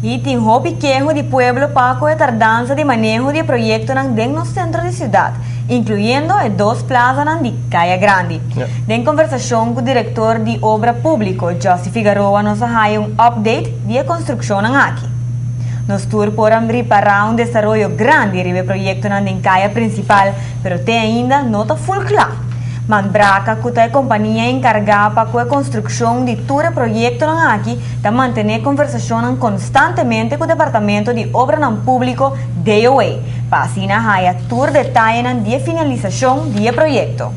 I tin hopi keho di pueblo pa ku e tardansa di maneho di e proyektonan den nos sentro di siudat, inkluyendo e dos plazanan di Kaya Grandi. Den konversashon ku direktor di Obra Públiko, Jossy Figaroa nos a haya un update di e konstrukshonnan aki. Nos tur por a ripará un desaroyo grandi riba e proyektonan den kaya prinsipal, pero te ainda no ta ful kla. Manbraka, ku ta e kompania enkargá pa ku e konstrukshon di tur e proyektonan aki, ta mantené konversashonnan konstantemente ku Departamento di Obranan Públiko, DOA, pa asina haya tur detayenan di e finalisashon di e proyekto.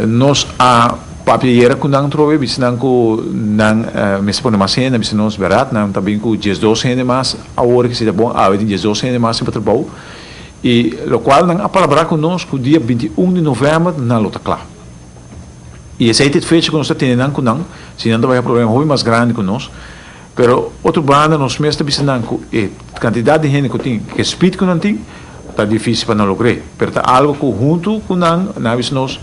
Nos a papia yera ku nan trobe, bisa nan ku nan mester pone mas hende, nan bisa nos bèrdat, nan ta bin ku 12 hende mas awor ke si ta bon awe tin 12 hende mas riba trabou i lokual nan a palabrá ku nos ku dia 21 di novèmber nan lo ta kla. I esei ta e fecha ku nos ta tene nan ku nan, si nan ta bai problema hopi mas grandi ku nos. Pero otro banda nos mes ta bisa nan ku e kantidat di hende ku tin, ku e speed ku nan tin, ta difísil pa nan logr'é. Pero ta algu ku huntu ku nan, nan a bisa nos,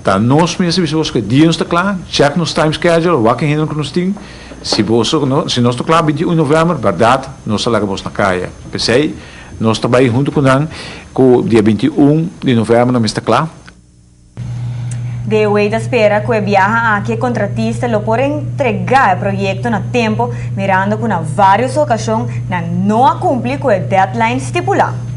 ta nos mes a bisa boso ku e dia nos ta kla, check nos time schedule, wak e hendenan ku nos tin, si boso no, si nos ta kla 21 novèmber, bèrdat nos ta laga bos na kaya. P'esei nos ta bai huntu ku nan ku dia 21 di novèmber nan mes ta kla. DOA ta spera ku e biaha aki e kontratista lo por entregá e proyekto na tempu, mirando ku na vários okashon nan no a kumpli ku e deadline stipulá.